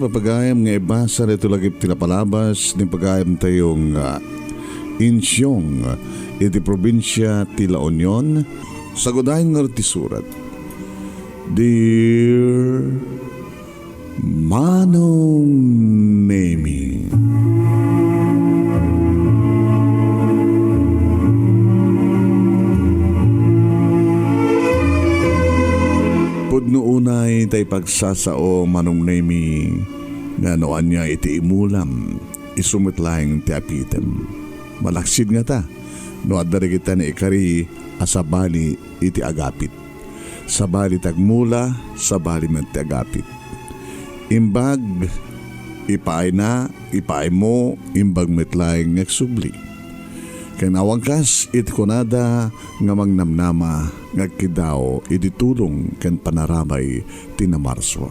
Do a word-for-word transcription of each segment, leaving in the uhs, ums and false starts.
Pagayam nga ibasa daytoy lagip ti napalabas ni pagayam tayo nga insyong iti probinsia ti La Union, sagudayen nga ti surat. Dear Manong Nemi. Pudno unay tay pagsasao, Manong Nemi, nga no ania iti imulam, isu met laeng ti apitem. Malaksid ngata, no adda dagita naikari a sabali iti agapit. Sabali ti agmula, sabali met ti agapit. Imbag, ipaayna, ipaaymo, imbag met laeng nga agsubli. Ken awan kas iti kunada nga mangnamnama nga agkiddaw iti tulong ken panaramay ti namarsua.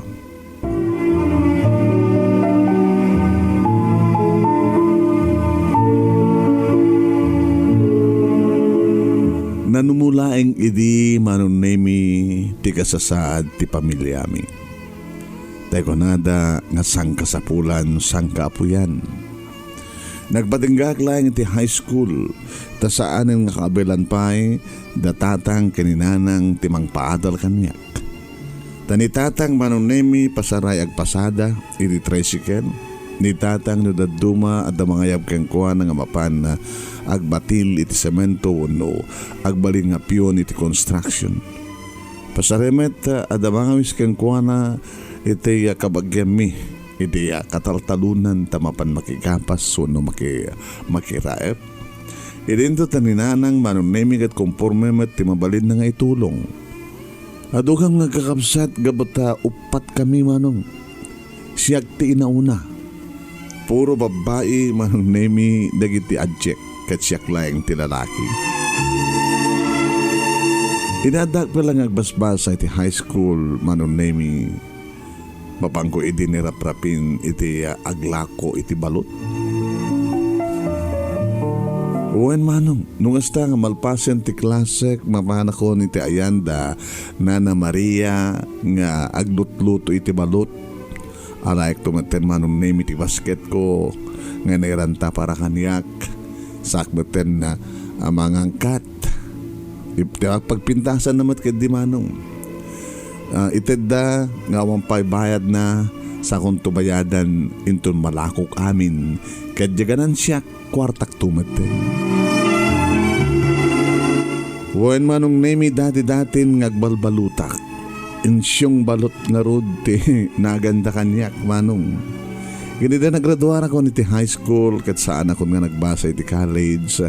Nanumo laeng idi, Manong Nemi, ti kasasaad ti pamiliami. Tay kunada nga sangkasapulan, sangkaapuyan. Nagpatinggaak laeng iti high school, ta saanen nga kaabelan pay da tatang ken ni nanang ti mangpaadal kaniak. Ta ni tatang, Manong Nemi, pasaray agpasada iti tricycle. Ni tatang no dadduma, adda mangayab kenkuana nga mapan agbatil iti semento wenno agbalin nga pion iti construction. Pasaray met, adda mangawis kenkuana iti, ah, kabagianmi iti, ah, kataltalonan ta mapan makigapas wenno maki-, makiraep. Idinto ta ni nanang, Manong Nemi, ket komporme met ti mabalinna nga itulong. Adu gayam nga agkakabsat gapu ta uppat kami, Manong. Siak ti inauna. Puro babbai, Manong Nemi, dagiti adiak, ket siak laeng ti lalaki. Inaaddak pay la nga agbasbasa iti high school, Manong Nemi. Mapanko idi ni raprapin iti, ah, aglako iti balot. Wen, Manong, no kasta nga malpasen ti klasek, mapanakon iti ayan da Nana Maria nga aglutluto iti balot. Alayekto metten, Manong Nemi, ti basketko nga nairanta para kaniak. Saak metten a mangangkat. Iti pagpintasanna met ketdi, Manong. Ah, itedda nga awan pay bayadna, sakonto bayadan inton malakok amin. Ket diay ganansiak, kuartakto metten. Wen, Manong Nemi, dati-datin nga agbalbalutak. Insiong balot ngarud ti naganda kaniak, Manong. Ken idi nagraduarakon iti high school, ket saanakon nga nagbasa iti college.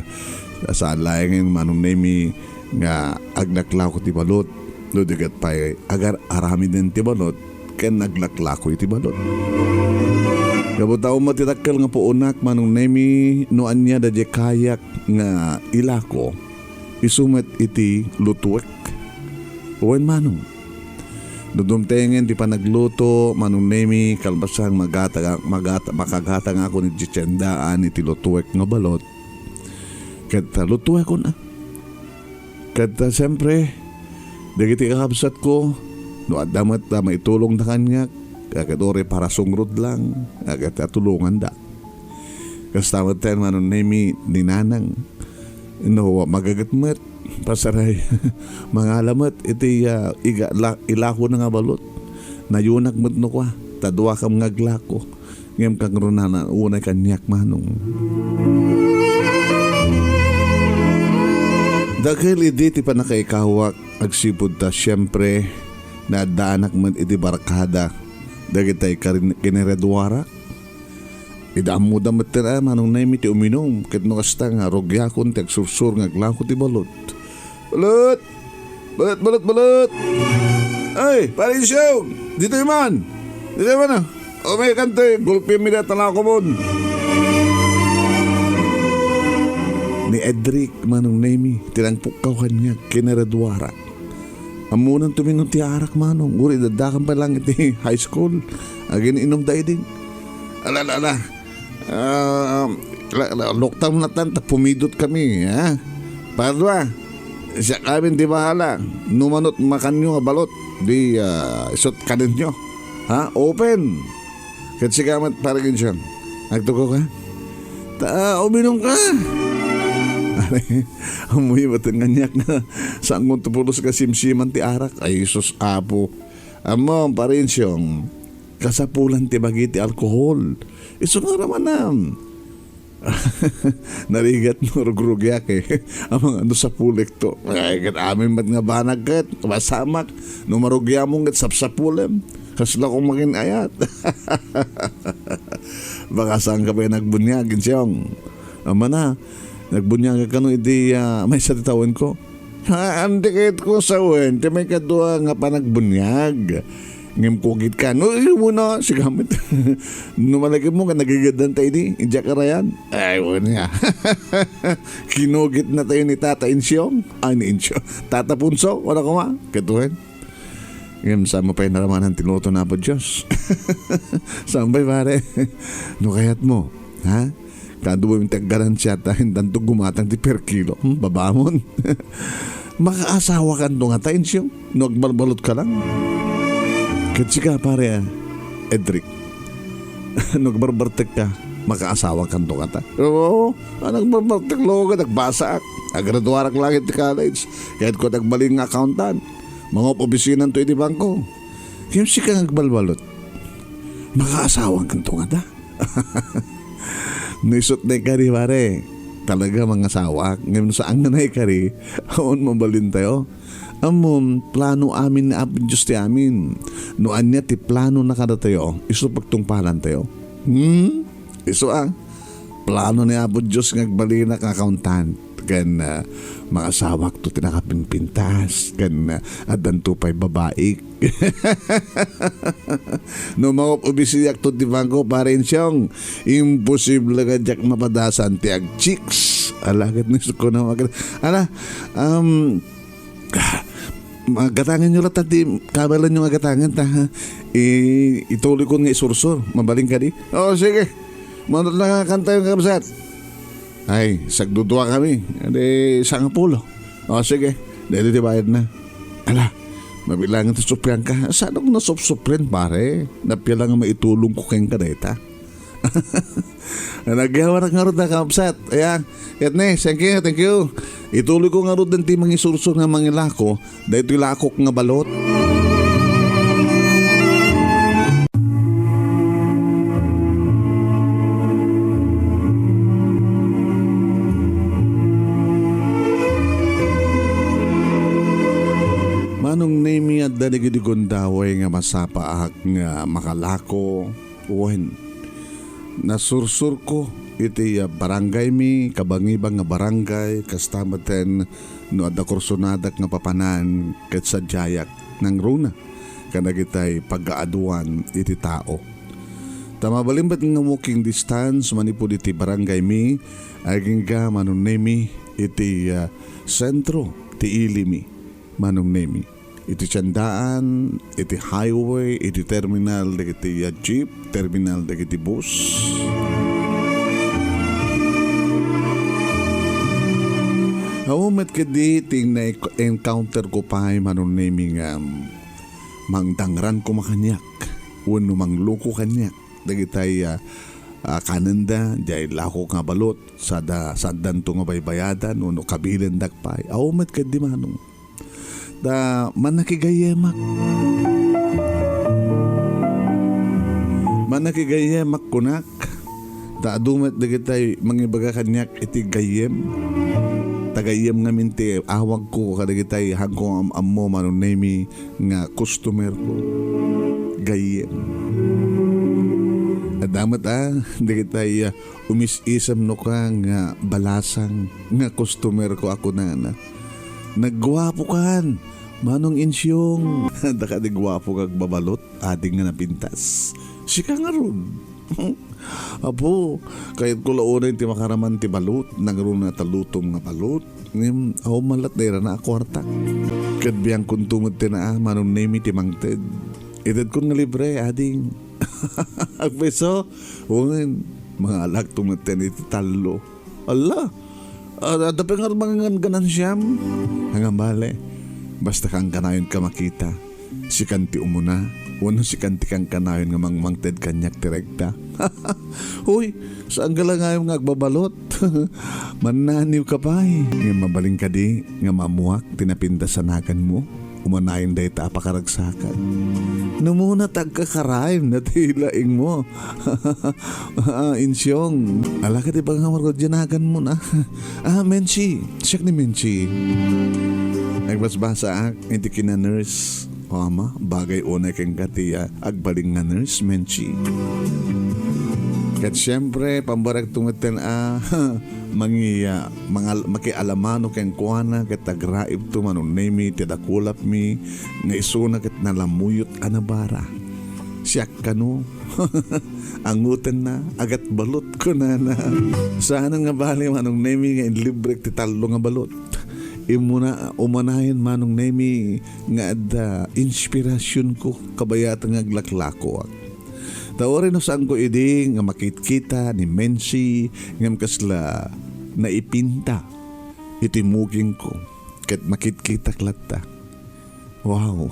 Saan laengen, Manong Nemi, nga aglaklako ti balot, no di ket pay agar-aramiden ti balot ken aglaklako iti balot. Gapu ta ummet ti dakkel nga puonak, Manong Nemi, no ania daydiay kayak nga ilako, isu met iti lutuek. Wen, Manong. No dumtengen ti panagluto, Manong Nemi, kalpasan, magata-, magata-, makagatangakon iti tiendaan iti lutuek nga balot. Ket, ah, lutuekon, ah. Ket, ah, siempre, dagiti kakabsatko, no adda met a maitulongda kaniak, ket uray para sungrod lang, ket, ah, tulonganda. Kasta metten, Manong Nemi, ni nanang. No magaget met, pasaray, mangala met iti, ah, iga-, la-, ilakona nga balot. Nayunak met no kua, ta duakam nga aglako. Ngem kangrunana, unay kaniak, Manong. Dakkel idi ti pannakaikawak, agsipud ta, siempre, naaddaanak met iti barkada dagiti karin-, kiniraduarak. Idi ammoda metten a, Manong Nemi, ti uminum, ket no kasta nga rugiakon ti agsursur nga aglako ti balot. Balot! Balot, balot, balot! Ay, Pare Insyong! Ditoy man! Ditoy man, ah! Umaykan ti gulpimi dayta lakomon! Ni Edric, Manong Nemi, ti nangpukkaw kaniak, kiniraduarak. Ammonan tuminno ti arak, Manong. Uray daddakam pay lang iti high school. Agin-inumda idi. Ala, ala, ala. Ah, la, la, luktam natan ta pumidot kami, ha? Padua, siak amin ti bahala. No manot makanyo nga balot, di, ah, isut kanenyo. Ha? Open! Ket sika met, Pare Insyong, agtugaw ka? Ta, uminum ka. Pare, ammoyo met nga aniak nga saanko pulos nga simsiman ti arak. Ay, sus, Apo. Ammom, Pare Insyong, kasapulan ti bagi ti alkohol. Isu nga ramanam. Narigat no rugrugiak, eh. Amangan no sapulek to. Ay, ket amin met nga banag ket, masamak. No marugiamon ket sapsapulem. Kasla kong makin-ayat. Baka saan ka pay nagbuniag, Insyong? Ammana, nagbuniag kano idi, ah, maysa ti tawenko? Ha, andi ket ko sawen, ti maikadua nga panagbuniag. Ngem kugit ka. No, iyo mo na, sigamit. No malagip mo nga nagigadanta idi, diak arayan. Ay, wala niya. Kinugit na tayo ni Tata Insyong. Ay, ni Insyong. Tata Punso, wala ko ma. Katuhan. Ngem, saan mo pay naramanan ti luto na Apo Diyos? Saan pay, pare? No kayat mo, ha? Kadu mo yung taggaransiya ta, hindanto gumatang ti per kilo. Hmm, babamon. Makaasawa kanto nga ta, Insyong? No agbalbalot ka lang? Ket sika, pare, ah, Edric. No agbarbartek ka, makaasawa kanto nga ta? Oo, ah, nagbarbartek, loga, nagbasaak. Agraduarak langit ti college. Kayat ko nagbalin nga accountant. Mangop opisinanto iti bangko. Ngem sika nga agbalbalot. Makaasawa kanto nga ta? No isut na ikari, pare, talaga mangasawa. Ngem no saan nga naikari, awan mabalin tayo. Ammom, plano amin ni Apo Diyos ti amin. No ania ti plano na kadatayo, isu pagtungpalan tayo. Hmm? Isu a. Plano ni Apo Diyos nga agbalinak nga accountant. Ken, ah, mangasawak to ti nakapimpintas. Ken, ah, addanto pay babaik. No mangop-obisiak to ti bangko, Pare Insyong, imposible nga diak mapadasan ti agchicks. Ala, ket ni Suko na mga, ala, um, magatangan nyo latta ti kabalan nyo nga agatangan ta, ha? I-, ituloy ko nga isursur. Mabalin ka di? Oo, sige. Manot na nga kantayo nga kabsat. Ay, sagdudua kami. Adi, sangapulo. O, sige. Dito ti bayad na. Ala, mabilangan ti suprian ka. Saan ako nasupsupren, pare? Napia lang nga maitulong ko kenka dayta. Nagyawarak ngarud a, kaupsat. Aya, ket ni, thank you, thank you. Ituloy ko ngarud ti mangisursur nga mangilako. Daytoy lakok nga balot. Manong Nemi, adda dagiti gundaway nga masapaak nga makalako. Wen, nasursurko iti, ah, barangaymi, kabangibang nga barangay, kasta metten no adda kursonadak nga papanan, ket sadiayak nangruna kadagitay pagaaduan iti tao. Ta mabalin met nga walking distance manipud iti barangaymi, agingga Manong Nemi iti, ah, sentro ti ilimi, Manong Nemi. Iti tiendaan, iti highway, iti terminal dagiti, ah, jeep, terminal dagiti bus. Awan met ketdi ti na-encounter ko pay, Manong Nemi, nga mangdangran koma kaniak wenno mangloko kaniak dagitay, ah, ah, kanenda, diay lakok nga balot, sada, saandanto nga baybayadan wenno kabilendak pay. Awan met ketdi, Manong. Ta mannakigayyemak. Mannakigayyemak kunak. Ta adu met dagitay mangibaga kaniak iti gayyem. Ta gayyem ngamin ti awagko kadagitay haanko nga am-ammo, Manong Nemi, nga customer ko. Gayyem. Adda met a dagitay, ah, umis-isem no ka nga balasang nga customer ko a kunana. Nagguapo kan, Manong Insyong. Daka di guapo nga agbabalot, ading nga napintas. Sika ngarud. Apo, kayatko la unay ti makaraman ti balot, nangruna ta lutom nga balot. Ngem, awan man lat nairana a kuarta. Ket biangkonto met ti naa, Manong Nemi ti mangted. Itedkon nga libre, ading. Agpeso, wen, mangalakto met ti tallo. Ala, ah, adda pay ngarud mangganansiam? Ngem bale, basta kangganayonka makita. Sikan ti umuna, wenno sikan ti kankanayon nga mangmangted kaniak ti regta? Hoy, saan ka la ngayon nga agbabalot? Mannaniw ka pay. Ngem mabalin kadi nga maammuak ti napintas a naganmo? Umanayon dayta a pakaragsakan. Numuna ta agkakaraem na ti laingmo. Ah, Insyong, ala ka ti pangamarud diay naganmo na. Ah, Menchi. Siak ni Menchi. Nagbasbasaak iti kina-nurse. O ama, bagay unay kenka ti, ah, agbalin nga nurse, Menchi. Ket siempre, pambarekto metten a mangi-, ah, mangal-, makialamano kenkuana ket agraibto, Manong Nemi, ti dakulapmi nga isuna ket nalamuyot a nabara. Siak kano, angutenna, agatbalot, kunana. Saanen nga bale, Manong Nemi, nga inlibrek ti tallo nga balot. Immuna, umanayon, Manong Nemi, nga adda inspirasionko kabayatan nga aglaklakoak. Ta uray no saanko idi nga makitkita ni Menchi ngem kasla naipinta iti mugingko ket makitkitak latta. Wow!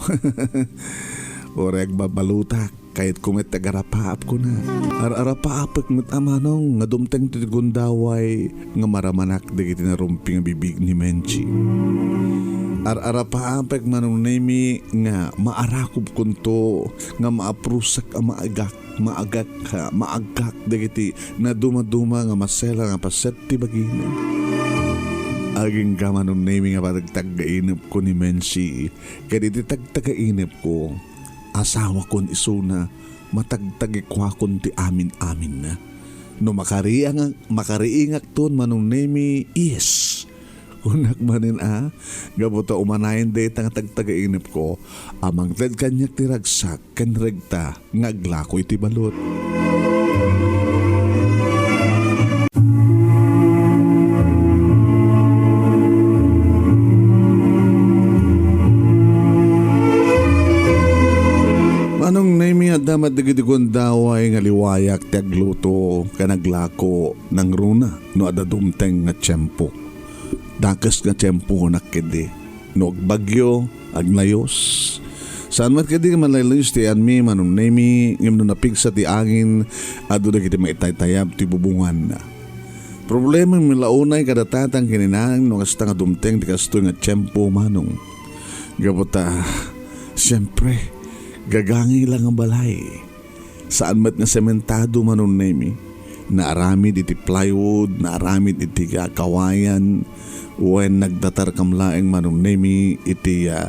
Uray agbabalotak, kayatko met ti agarapaap, kuna. Ar-arapaapek met a, Manong, nga dumteng ti gundaway nga maramanak dagiti narumpi nga bibig ni Menchi. Ar-arapaapek, Manong Nemi, nga maarakobkonto, nga maaprusak a maagak, maagak, ha, maagak dagiti nadumaduma nga masela nga paset ti bagina. Agingga, Manong Nemi, nga patagtaggainepko ni Menchi, ket iti tagtagainepko, asawakon isuna, matagtagikuakon ti amin-aminna. No makariang-, makariingakton, Manong Nemi, yes. Kunak manen a, gapu ta umanayon dayta nga tagtagainepko, a mangted kaniak ti ragsak ken regta nga aglako iti balot. Manong Nemi, adda met dagiti gundaway nga liwayak ti agluto ken aglako nangruna no adda dumteng nga tiempo. Dakes nga tiemponak ketdi. No agbagyo, aglayos. Saan met ketdi nga malaylayos ti ayanmi, Manong Nemi, ngem no napigsa ti angin, adu dagiti maitaytayab ti bubonganna. Problemami la unay kada tatang ken inanang no kasta nga dumteng ti kastoy nga tiempo, Manong. Gapu ta, siempre, gagangi la nga balay. Saan met nga sementado, Manong Nemi. Naaramid iti plywood, naaramid iti, ah, kawayan, wen nagdatarkam laeng, Manong Nemi, iti, ah,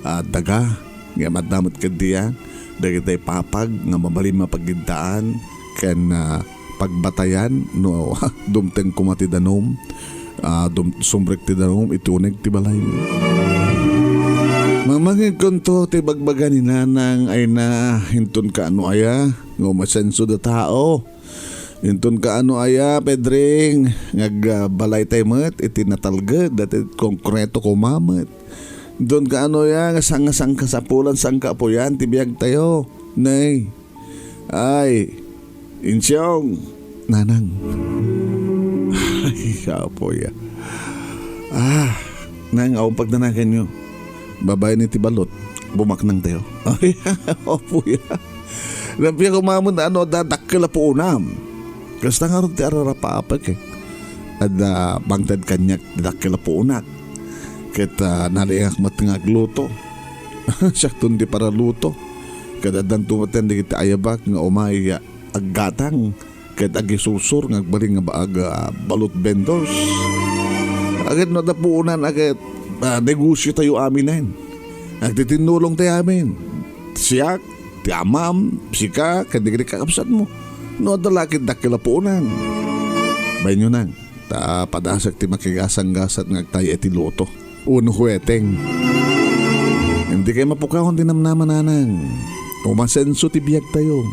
ah, daga. Ngem adda met ketdi, ah, dagiti papag nga mabalin mapagiddaan ken, ah, pagbatayan no dumteng koma ti danum. Ah, dum-, sumrek ti danum iti uneg ti balay. Mamangegkonto ti bagbaga ni Nanang Ayna, inton kaano aya nga umasenso da tao. Inton kaano aya, Pedring, nga agbalay tayo met iti natalged, dati konkreto koma met. Inton kaano aya, nga sang-, nga sangkasapulan, sangkaapuyan ti biag tayo. Nay, Ay, Insyong, Nanang. Ay, apo ya. Ah, Nang, awan pagdanagan nyo. Babaen iti balot, bumaknang tayo. Ay, apo ya. Lampia ko mamun ano, dadakkel a puunam. Kasta nga ron ti ararapapek, eh. Adda bangted kaniak, dadakkel a puunak. Ket, ah, naliingak met nga agluto. Siakton ti paraluto. Ket addanto met dagiti ayabak nga umay aggatang ket agisursor nga agbalin nga baag a balot vendors. Ket no adda puonan a ket, ah, negosyo tayo aminen. Agtitinnulong tayo amin. Siak, ti amam, sika, ken dagiti kakabsatmo. No adda la ket dakkel a puonan. Baynyo nang. Ta padasek ti makigasanggasat nga agtay iti luto wenno huweteng. Ngem dikay mapukawan ti namnama, Nanang. Umasenso ti biagtayo.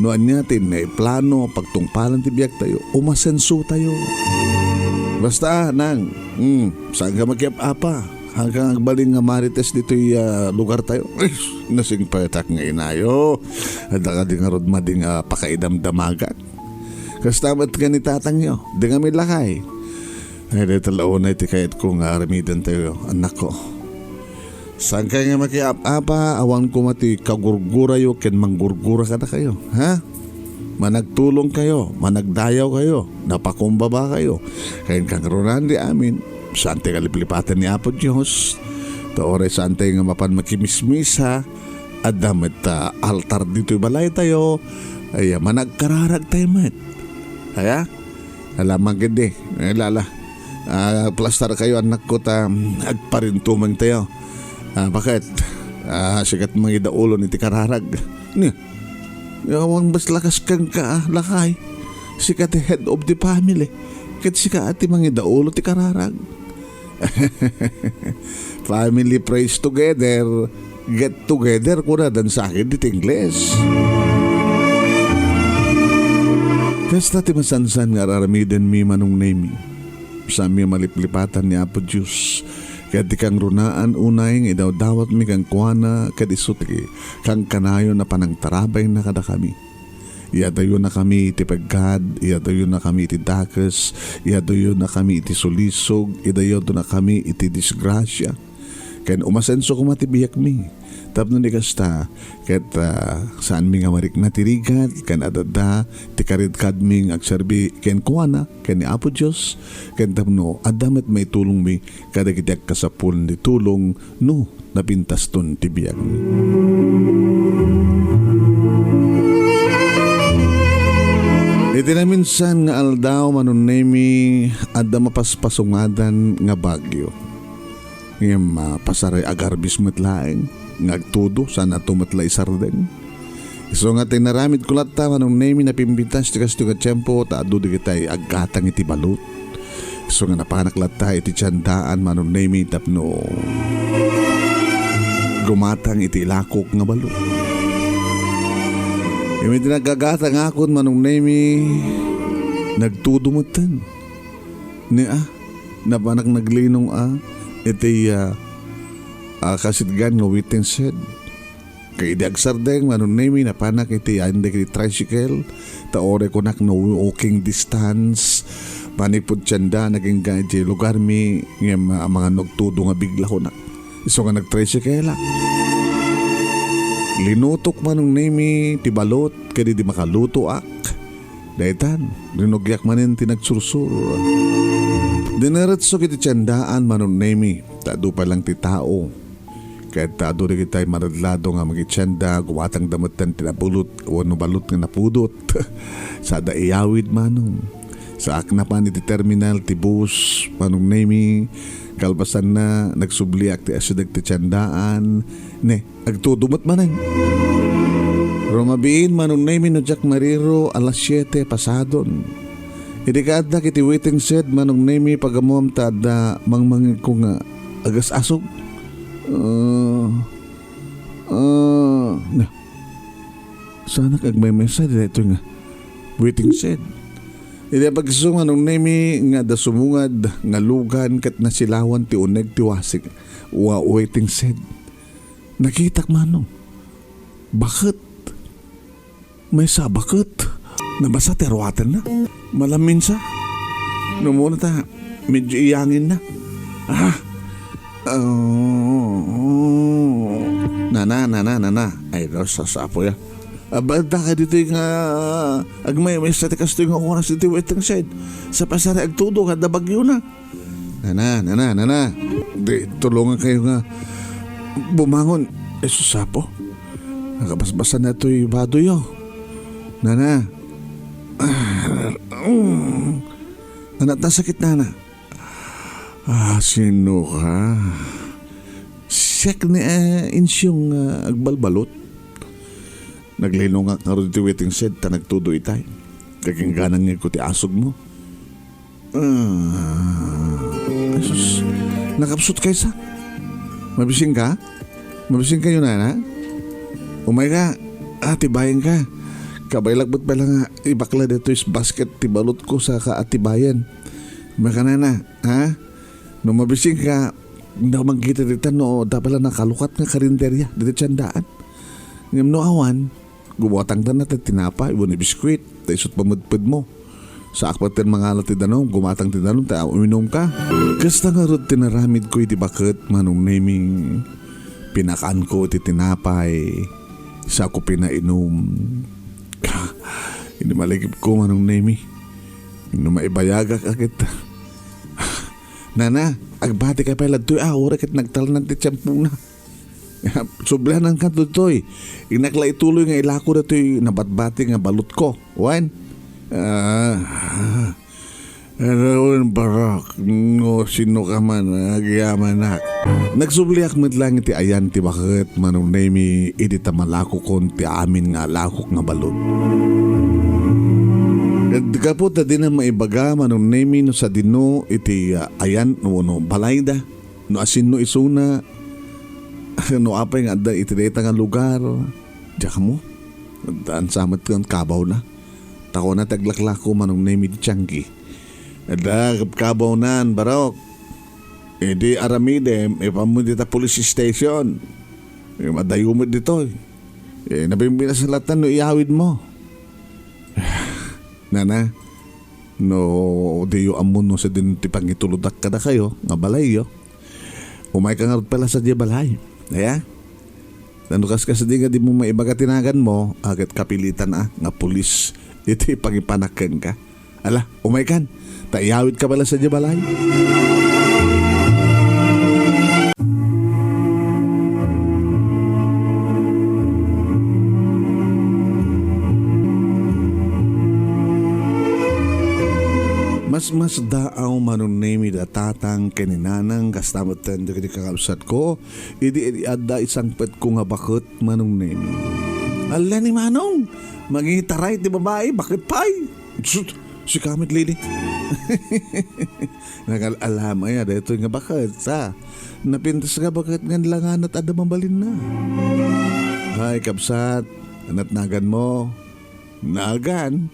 No ania ti naiplano, pagtungpalan ti biagtayo, umasensotayo. Basta, Nang, hmm, saan ka makiap-apa? Hanggang agbalin nga marites ditoy, ah, lugar tayo. Ay, nasingpetak nga inayo. Adda kadi ngarud madi nga pakaidamdamagak. Kasta met ken ni tatangyo, di kami lakay. Ay, dayta la unay ti kayatko nga aramiden tayo, anakko. Saan kayo nga makiap-apa, awan koma ti kagurgurayo ken manggurgura kadakayo, ha? Managtulong kayo, managdayaw kayo, napakumbaba kayo. Kayat kangrunaan ti amin, saan ti kaliplipatan ni Apo Dios. Ta uray saan tayo nga mapan makimismisa, adda met, ah, altar ditoy balay tayo. Ay, managkararag tayo met. Kaya, Ala, manggedi. Eh, lala. Ah, plastar kayo, anak ko, ta, mm, agparintumeng tayo. Ah, bakit? Ah, sikat mangidaulo ni ti kararag. Ni, awan bas lakas kang ka, ah, lakay. Sika ti head of the family. Ket sika ti mangidaulo ti kararag. Family prays together, get together, kuna dan sa akin diti Ingles. Kasta ti masansan nga ar-aramidenmi, Manong Nemi. Saanmi a maliplipatan ni Apo Dios. Ket ti kangrunaan unay nga idawdawatmi kenkuana ket isu ti kankanayon a panangtarabayna kadakami. Iyaduyonakami iti peggad, iyaduyonakami iti dakes, iyaduyonakami iti sulisog, iyaduyonakami iti disgrasia. Ken umasenso koma ti biagmi. Tapno ni kasta, ket, ah, saanmi nga marikna ti rigat, ken adda ti karikadmi nga agserbi kenkuana, ken ni Apo Dios, ken tapno adda met maitulongmi kadagiti agkasapul ti tulong no napintaston ti biagmi. Iti naminsan nga aldaw, Manong Nemi, adda mapaspasungadan nga bagyo. Ngem, ah, pasaray agarbis met laeng nga agtudo, saan a to met la isardeng. Isu nga ti inaramidko latta, Manong Nemi, napimpintas ti kastoy nga tiempo, ta adu dagitay aggatang iti balut. Isu nga napanak latta iti tiendaan, Manong Nemi, tapno gumatang iti ilakok nga balut. Ngem iti naggagatangakon, Manong Nemi, nagtudo metten. Ni, ah, napanak naglinong, ah, iti, ah, ah, kasitgan nga waiting shed. Ket idi agsardeng, Manong Nemi, napanak iti ayan dagiti tricycle, ta uray kunak no walking distance, manipud tienda, nagingga iti lugarmi, ngem, ah, amangan no agtudo nga bigla kunak. Isu nga nagtricycle-ak. Linutok, Manong Nemi, ti balut, ket idi makalutoak, daytan, rinugiak manen ti nagsursur. Dineretsok iti tiendaan, Manong Nemi, ta adu pay lang ti tao. Ket adu dagitay maladlado nga mangitienda, gumatangda metten ti nabulut wenno balut nga napudot. Sada iyawid, Manong. Saak napan iti terminal ti bus, Manong Nemi, kalpasanna, nagsubliak ti asideg ti tiendaan. Ne, agtudo met manen. Rumabiin, Manong Nemi, no diak mariro, alas siete pasadon. Idi kaaddak iti waiting shed, Manong Nemi, pagamuam ta adda mangmangegko nga agas-asog. Ah, ah, na. Saanak agmaymaysa daytoy nga waiting shed. Idi apagsu, Manong Nemi, nga adda sumungad nga lugan ket nasilawan ti uneg ti wasig, wa-, waiting shed. Nakitak, Manong. Baket. Maysa baket. Nabasa ti aruatenna. Malaminsa. Numuna ta, medyo iyanginna. Ah. Oh. Nana, nana, nana. Ay, no, sasapo ya. Abada ka dito nga agmaymaysa ti kastoy nga oras dito waiting shed. Sa pasar agtudo, kada bagyo na. Nana, nana, nana. Di, tulungan kayo nga bumangon. Eh, susapo. Nakabasbasan na ito'y badoyo. Nana. Ah, mm. Anak, nasakit, nana. Ah, sino ka? Siak ni, eh, Insyong, ah, agbalbalot. Naglinongak ngarud iti waiting shed ta nagtudo itay. Kagingganang ko ti asog mo. Ah, Jesus, nakapsut kaysa? Mabising ka? Mabising kayo, nana? Umay ka, atibayan ka. Kabaylak bet pala nga ibakla dito is basket ti balot ko sa ka atibayan. Umay ka, nana, ha? No mabising ka, daw magkita dita no, da pala nakalukat nga karinderya, dito tiyandaan. Ngem no awan, Gubuatang da na ti tinapay wenno biskuit, ta isut pamedped mo. Saak pay ten mangala ti danum, gumatang ti danum, ta uminum ka. Kasta ngarud ti naramid ko iti baket, Manong Neming. Pinakaanko iti tinapay, saanko pinainum. Idi malagipko, Manong Nemi, no maibayagak a ket, "Nana, agbatika pay ladtoy, a, uray ket nagtalna ti tiempona." Subliananka ditoy. Innak la ituloy nga ilako datoy nabatbati nga balotko. Wen? Ah, Adawen, Barok, no sino ka man, agyamanak. Nagsubliak met lang iti ayan ti baket, Manong Nemi, idi ta malakokon ti amin nga alakok nga balod. Ket gapu ta dina maibaga, Manong Nemi, no sadino iti, ah, ayan wenno balayda, no asino isuna, no apay nga adda iti dayta nga lugar. Diak ammo. Daan sa met ken kabawna. Ta kuna ti aglaklako, Manong Nemi, ti tiangki. Adda kabkabawnan, Barok. Idi aramidem, ipanmo dita police station. Eh, madayo met ditoy. Eh, nabimbinas latan no iyawidmo. Nana, no diyo ammo no sadin ti pangitulodak kadakayo nga balayyo, umayka ngarud pay la sadiay balay. Aya? Nano kaskasdi nga dimo maibaga ti naganmo, a ket kapilitan a nga pulis iti pangipanak kenka. Ala, umaykan, ta iyawidka pay la sadiay balay. Masmasdaaw, Manong Nemi, da tatang ken ni nanang, kasta met dagiti kakabsatko, idi, idi adda isangpetko nga baket, Manong Nemi. Ala ni Manong, mangitaray ti babai, baket pay. Sus, sika met, Lili. Nagal-alamay a daytoy nga baket, sa. Napintas nga baket nga langanat adda mabalinna. Ay, kabsat, anat naganmo? Nagan?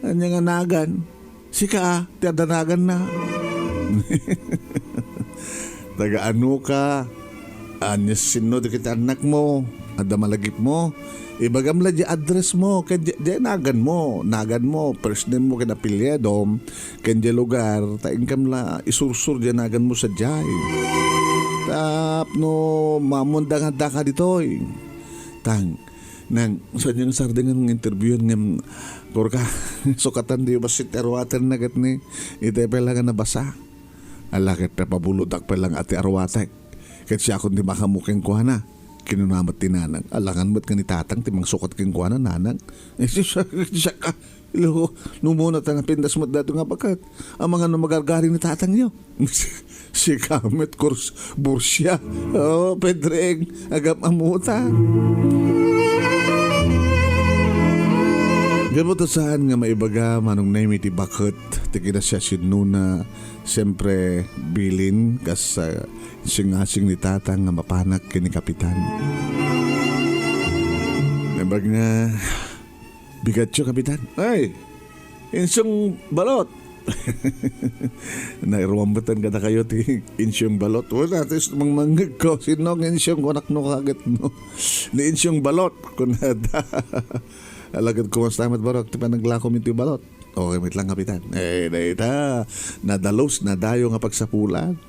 Ania nga nagan? Sika, ti adda naganna. Taga-ano ka? Ania sinno dagiti annakmo? Adda malagipmo? Ibagam la di addressmo, ken di, di naganmo, naganmo, first name mo ken apelyidom, ken di lugar, ta inkam la isursur di naganmo sadiay. Tapno maammoan nga addaka ditoy. Tang, Nang, sadino nga sardeng nga interview ngem, kurka, sukatan diyo bassit ti aruatenna ket ni, itay pay la nga nabasa. Ala ket napabulodak pay la nga ti aruatek. Ket siakon ti makaammo kenkuana. Kinuna met ti nanang, alangan met nga ni tatang ti mangsukat kenkuana, nanang. Eh, siak, siak, ah, Lo, no umuna ta napintas met daytoy nga baket. Amangan no magargari ni tatangyo. Sika met kurs-, bursia. Oh, Pedreng, agam-amuta. Gapu ta saan nga maibaga, Manong Nemi, ti baket ti kinasiasinnona, siempre, bilin, kas, ah, singasing ni tatang nga mapanak ken ni Kapitan. Naimbag nga, Bigatyo, Kapitan. Ay, insyong balot. Nairuambutan kadakayo ti insyong balot. Wala, tis mangmangngegko. Sino nga insyong kunak no kaget no? Ni insyong balot. Kunada. Alagad kumasta met, Barok, ti panaglako mi ti balot. Okay met lang, Kapitan. Eh, dayta, nadalus, nadayo nga pagsapulan.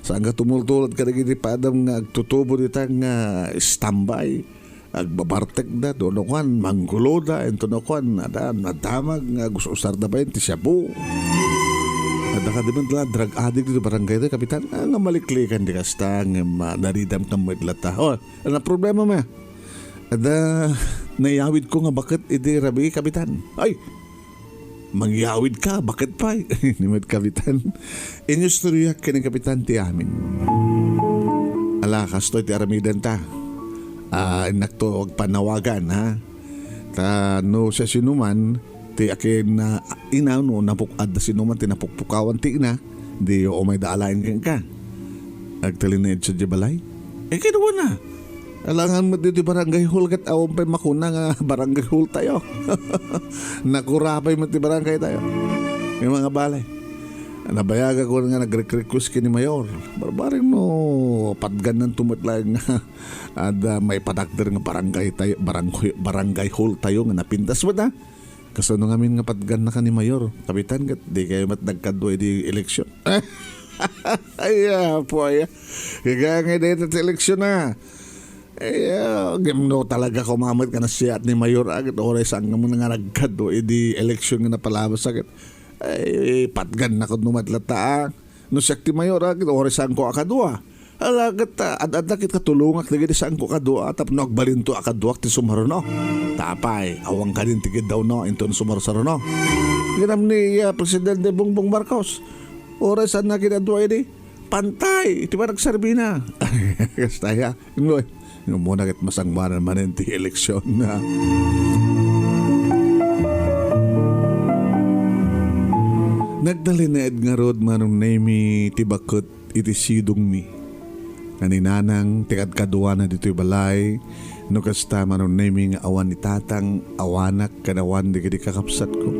Saan nga tumultulad kadagiti padam nga agtutubo dita nga standby. Agbabartekda, no kuan, mangguloda, intono kuan, ada, nadamag nga gus-usarda pay ti shabu. Adda kadi met la drug addict ditoy barangay tayo, Kapitan? Ah, nga maliklikan di kasta, ngem, ah, naridam kan met lata. Oh, ano problema mo? Adda, naiyawidko nga baket iti rabii, Kapitan. Ay, mangyawidka, baket pay? Ni met Kapitan. Inyustoriak ken ni Kapitan ti amin. Ala, kastoy ti aramidenta. Ah, innakto agpanawagan, ha? Ta no siasinuman ti akin, ah, ina, no napuk-, adda sinuman ti napukpukawan ti ina, di umayda alaen kenka. Agtalinaed sadiay balay? Eh, kinuna. Alangan met ditoy barangay hall ket awan pay makuna nga barangay hall tayo. Nakura pay met ti barangay tayo. May mga balay. Nabayagak ko nga nagre-request ken ni Mayor. Barbareng no, patgannanto met laeng nga adda maipadakder nga barangay tayo, barangay, barangay hall tayo nga napintas met, ha? Kasano ngamin nga patganna ken ni Mayor, Kapitan, ket dikayo met nagkadua iti eleksyon? Ay, apo, ay. Kagaya nga dayta ti eleksyon na. Ay, ah, ngem no talaga kumamet nga nasiat ni Mayor, agad oray saan nga muna nga nagkado, idi eleksyon nga napalabas, agad. Ay, patgan na kuno met latta, ah. No siak ti Mayor, agad oray saan ko a kadua. Ala, agad ta, ad-adda ket katulongak dagiti saan ko a kadua, tapno agbalinto a kaduak ti sumaruno. Tapay, awan kadin ti giddaw no, inton sumarsaruno. Ginam ni, ah, Presidente Bongbong Marcos. Oray saan na kinadua idi. Pantay, iti panagserbina. Kasta ya. Ngoy, umuna ket masangbanan manen ti eleksyon na. Nagtalinaed ngarud, Manong Nemi, ti baket iti sidongmi. Nga ni Nanang ti kadkaduana ditoy balay, no kasta, Manong Nemi, nga awan ni Tatang, awanak, ken awan dagiti kakabsatko.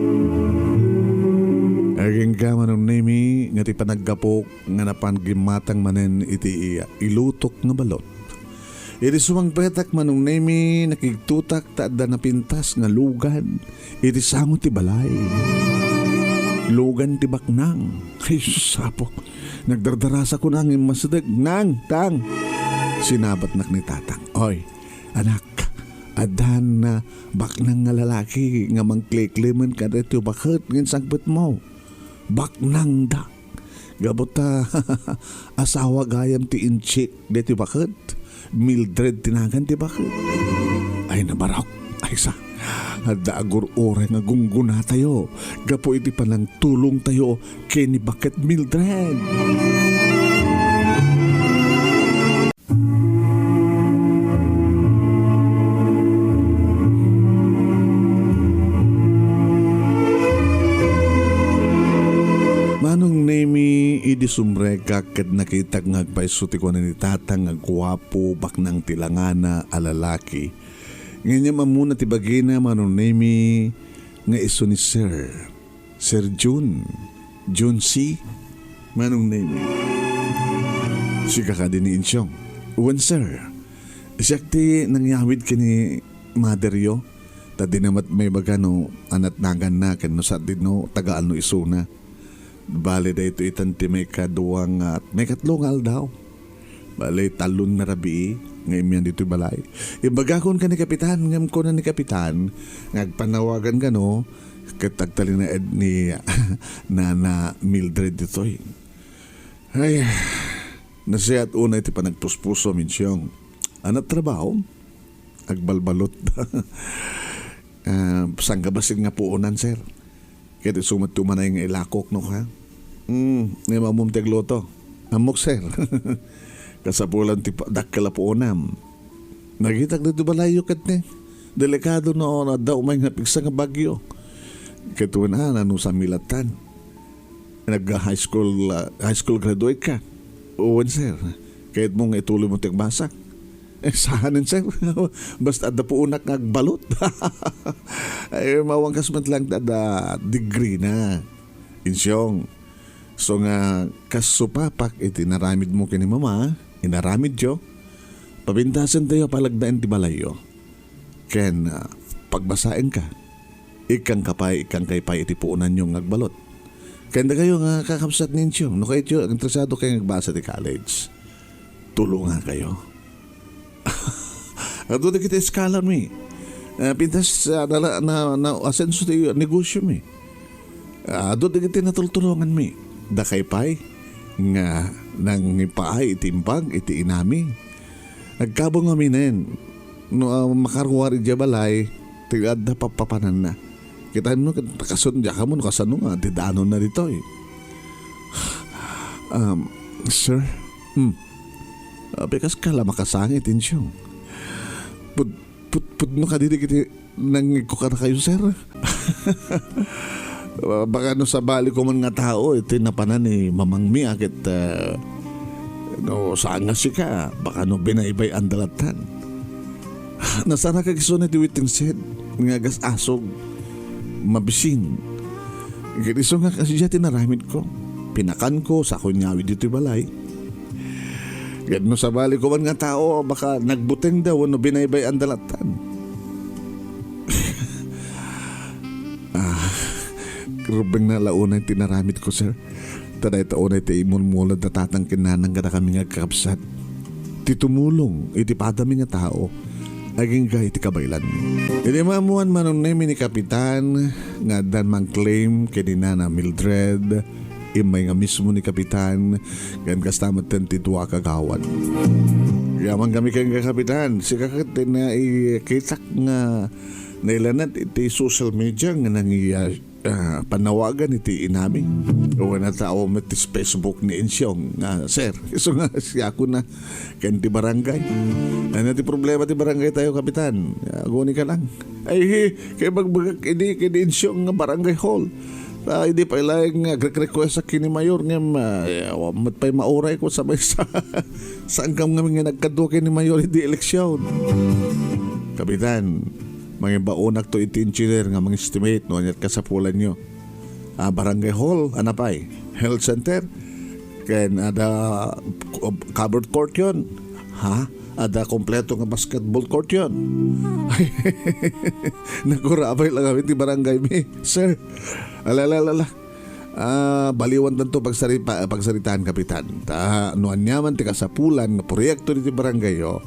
Agingga, Manong Nemi, nga ti panaggapok nga napan gimmatang manen iti ilutok nga balot. Idi sumangpetak, Manong Nemi, nakigtotak ta adda napintas nga lugan iti sango ti balay. Lugan ti baknang. Ay, sus, Apo. Nagdardarasa ko nang immasdek. Nang, Tang! Sinabatnak ni Tatang. Oy, anak, addan baknang nga lalaki nga mangkliklimen kadaytoy baket nga insangpetmo. Baknangda. Gapu ta asawa gayam ti inchik daytoy baket. Mildred ti nagan ti baket. Ay, nabarok. Ay, sa, adda agur-uray nga gunggunatayo gapu iti panangtulongtayo ken ni baket Mildred. Manong Nemi, idi sumrekak ket nakitak nga agpayso ti kuana ni Tatang nga guapo, baknang ti langana a lalaki. Ngem ammona ti bagina, Manong Nemi, nga isu ni Sir. Sir Jun. Jun C. Manong Nemi. Sika kadi ni Insyong? Wen, sir. Siak ti nangyawid ken ni mother yo. Ta dina met maibaga no anatnaganna ken no sadino tagaan no isuna. Bale, daytoy itan ti maikadua nga, maikatlo nga aldaw. Bale, talon nga rabii nga immian ditoy balay. Imbagakon ken ni Kapitan, ngem kuna ni Kapitan nga agpanawagan kano ket agtalinaed ni Nana Mildred ditoy. Ay, nasiat unay ti panagpuspuso, Minsyong. Anat trabaho? Agbalbalot. Ah, sanggabasin nga puonan, sir. Ket isu met ti umanay nga ilakok, no, ha? Hmm, ngem ammom ti agluto? Ammok, sir. Kasapulan ti pa-, dakkel a puonam. Nakitak ditoy balayyo ket ni, delikado no adda umay nga pigsa nga bagyo. Ket wen a, nano sa milatan. Nag-high school, ah, high school graduate ka? Wen, sir. Kayatmo nga ituloy mo ti agbasa? Eh, saanen, sir. Basta adda puonak nga agbalot. Ay, maawang kas met lang adda degree na. Insyong. So nga, kas supapak iti inaramid mo ken ni mama, inaramid yo, pabintasen tayo palagdaen ti balayyo. Ken, ah, pagbasaen ka. Ikkang ka pay, ikkang kay pay iti puonanyo nga agbalot. Ken dakayo nga kakabsat ni Insyong, no kayatyo, interesado kayo nga agbasa ti college. Tulonga kayo. Adu dagiti eskalanmi. Ah, pintas, ah, nala-, na, na, asenso ti negosyomi. Ah, adu dagiti natultulonganmi. Dakay pay nga nangipaay iti imbag iti inami. Agkabong aminen. No, ah, makaruar idiay balay, ti adda pappapananna. Kitaenmo ket nakasundyak kamo no kasano nga ti danonna ditoy. Um, sir? Hmm. Apay kas ka la makasangit, Insyong? Pud-, pud-, pudno kadi dagiti nangngegko kadakayo, sir? Baka no sabali ko man nga tao, iti napanan ni mamangmi a ket, ah, no, saan nga sika, baka no binaybay-an da lattan. Nasarakak isuna iti waiting shed nga agas-asog, mabisin. Ket isu nga kasdiay ti naramidko. Pinakanko, sako inyawid ditoy balay. Ket no sabali ko man nga tao, baka nagbutengda wenno binaybay-anda lattan. Ah, rubengna la unay ti naramidko, sir. Ta dayta unay ti imulmulad da tatang ken nanang kadakami nga agkakabsat. Ti tumulong iti padami nga tao, agingga iti kabaelanmi. Idi maammuan, Manong Nemi, ni Kapitan nga addan mangclaim ken ni Nana Mildred, immay nga mismo ni Kapitan, ken kasta metten ti dua a kagawad. Yaman kami ken ka, Kapitan, sika ket ti naikitak nga nailanad iti social media nga nangiya- ah, panawagan iti inami. Wen a tao met ti Facebook ni Insyong nga, "Sir, isu nga siya ko na ken ti barangay." Ano ti problema ti barangay tayo, Kapitan? Aguni ka lang. Ay, kay bagbagak idi ken Insyong nga barangay hall. Ah, idi pay laeng nga agre-request ak ken ni Mayor ngem, ah, awan met pay mauray ko sa may sa, saan kam ngamin nga nagkadua ken ni Mayor idi eleksyon. Kapitan, mangibaonakto iti engineer nga mangestimate no aniat kasapulanyo. Ah, barangay hall, ano pay? Health center? Ken ada, uh, covered court yon. Ha? Ada kompleto nga basketball court yon. Nagkurabay lang kami ti barangay mi, sir. Ala, ala, ala, ala. Ah, baliwan tanto pagsari-, pa-, pagsaritaan, Kapitan. Ta, no aniaman ti kasapulan nga proyekto diti barangay yo,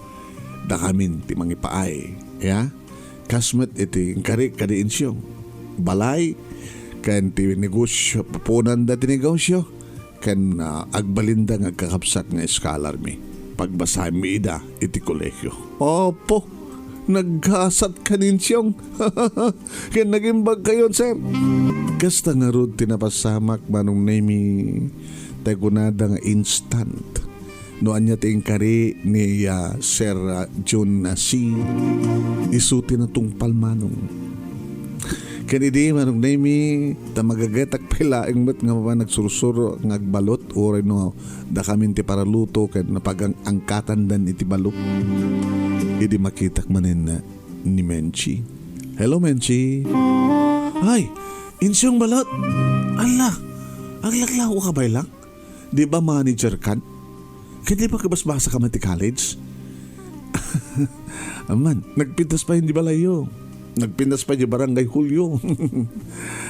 dakamin ti mangipaay. Ya? Kas met iti inkari kadi Insyong. Balay, ken ti negosyo, pupunan da ti negosyo, ken, ah, agbalinda nga agkakabsat nga scholar mi. Pagbasami ida iti kolehio. Opo, naggasat ka ni Insyong. Ken nagimbag kayon, sir. Kasta ngarud ti napasamak, Manong Nemi, tay kunada nga instant. No ania ti inkari ni, ah, Sir, ah, Jun, ah, C, isu ti natungpal, Manong. Ken idi, Manong Nemi, ta magagetak pay laeng met nga mapan nagsursuro nga agbalot, uray no dakamin ti paraluto ken napagang-angkatandan iti balot. Idi makitak manen ni Menchi. Hello, Menchi. Ay, Insyong balot. Ala, aglaklako ka bay lang? Di ba manager kan? Ket di ba kabasbasa ka man ti college? Aman, nagpintas pa di balayyo. Nagpintas pa di barangay Julio.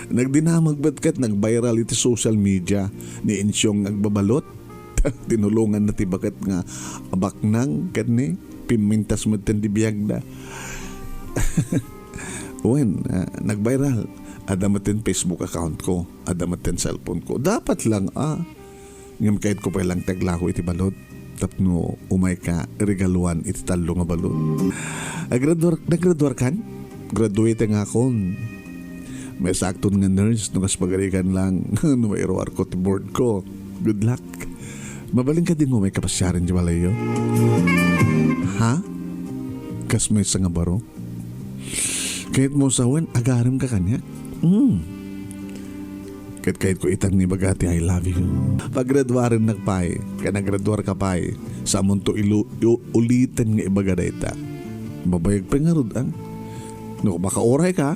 Nagdinamag bet ket nag-viral iti social media ni Insyong agbabalot. Tinulongan na ti baket nga abaknang ket ni pimmintas met ti biagda. Wen, ah, nag-viral. Adda met ti Facebook account ko. Adda met ti cellphone ko. Dapat lang, ah. Ngem kayat ko pay lang ti aglako iti balod tapno umay ka regaluan iti tallo nga balod. Agraduar, nagraduar kan? Graduate nga akon. May sakton nga nurse no kas pagarikan lang no mairuar ko ti board ko. Good luck. Mabalin ka din mo may kapasyaran di balayyo? Ha? Kas may nga baro? Kayat mo sawen, agarem ka kaniak? Hmm. Ket kayat ko itang ni bagati, "I love you." Paggraduaren nagpay, ken naggraduar ka pay, sa munto ilu-, iu-, uliten nga ibaga dayta. Mabayag pay ngarud, ang? No, makauray ka,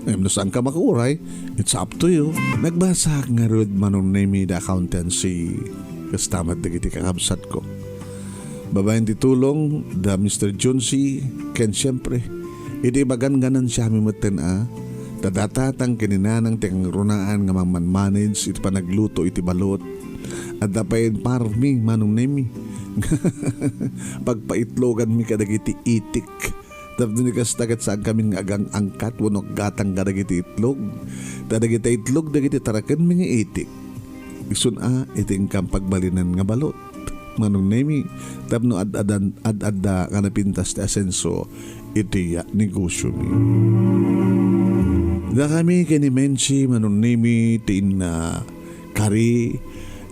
em, no saan ka makauray, it's up to you. Nagbasa ngarud Manong Nemi da accountancy, kastamat dagiti kakabsat ko. Babaen ti tulong da Mister Junsi, ken siempre, idi maganganan siya mi metten a, ta data tang kininanang ti kangrunaan nga mamman-manage iti panagluto iti balot. Adda pay parmi Manong Nemi. Pagpaitlogan mi kadagiti itik. Tapno ni kasta ket saan kami nga agang-angkat wenno aggatang kadagiti itlog. Ta dagiti itlog dagiti taraken mi nga itik. Isun a iti inkam pagbalinan nga balot. Manong Nemi, tapno ad-adan, ad-adda nga napintas ti asenso iti, ah, negosyo mi. Dakami ken ni Menchi, Manong Nemi, ti inna kari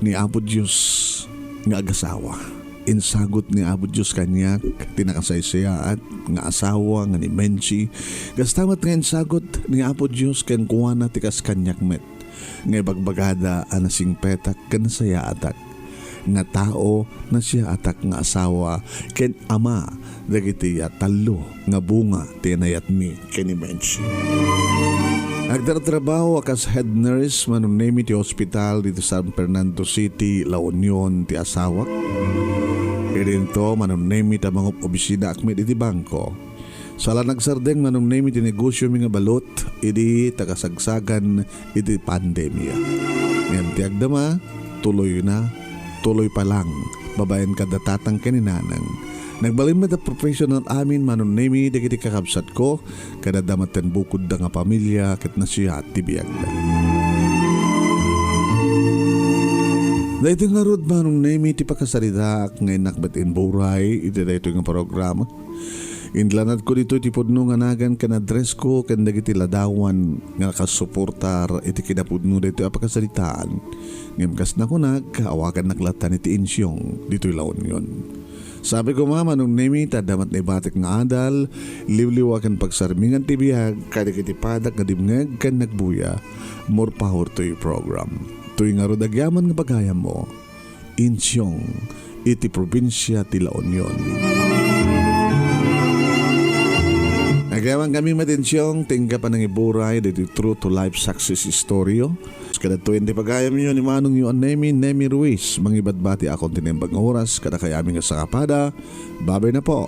ni Apo Dios nga agasawa. Insagut ni Apo Dios kaniak ti nakasaysayaat nga asawa nga ni Menchi. Kasta met nga insagut ni Apo Dios kenkuana ti kas kaniak met. Nga ibagbagada a nasingpetak ken nasayaatak nga tao, nasayaatak nga asawa ken ama dagiti, ah, tallo nga bunga ti inayatmi ken ni Menchi. Agtartrabaho a kas head nurse Manong Nemi ti hospital dito San Fernando City, La Union ti asawak. Idinto Manong Nemi ta mangob-obisina akmi iti bangko. Sala nagsardeng Manong Nemi ti negosyo mi nga balot idi ta kasagsagan iti pandemia. Ngem ti agdama, tuloyna, tuloy pa lang, babaen kada tatang ken ni nanang. Nagbalin met a professional amin, Manong Nemi, dagiti kakabsatko, ken adda met ti bukodda nga pamilia ket nasayaat ti biagda. Daytoy ngarud, Manong Nemi, ti pakasaritaak nga innak met imburay iti daytoy nga programa. Inlanadko ditoy ti pudno nga nagan ken addressko ken dagiti ladawan nga nakasuportar iti kinapudno daytoy a pakasaritaan. Ngem kas nakunak, awagannak latta ni ti insyong ditoy La Union. Sabi koma, Manong Nemi, ta adda met naibatik nga adal, liwliwa ken pagsarmingan ti biag, kadagiti padak nga dimngeg ken nagbuya. More power to your program. Toy ngarud agyaman nga pagayammo. Insyong iti probinsia ti La Union. Agyaman kami met, Insyong, ti ingga panangiburay ditoy True to Life Success Story. Kadagtoy ti pagayamyo ni Manong Yuan Nemi, Nemi Ruiz, mangibadbati akon ti naimbag nga oras kadakayami nga sakapada. Babay na po.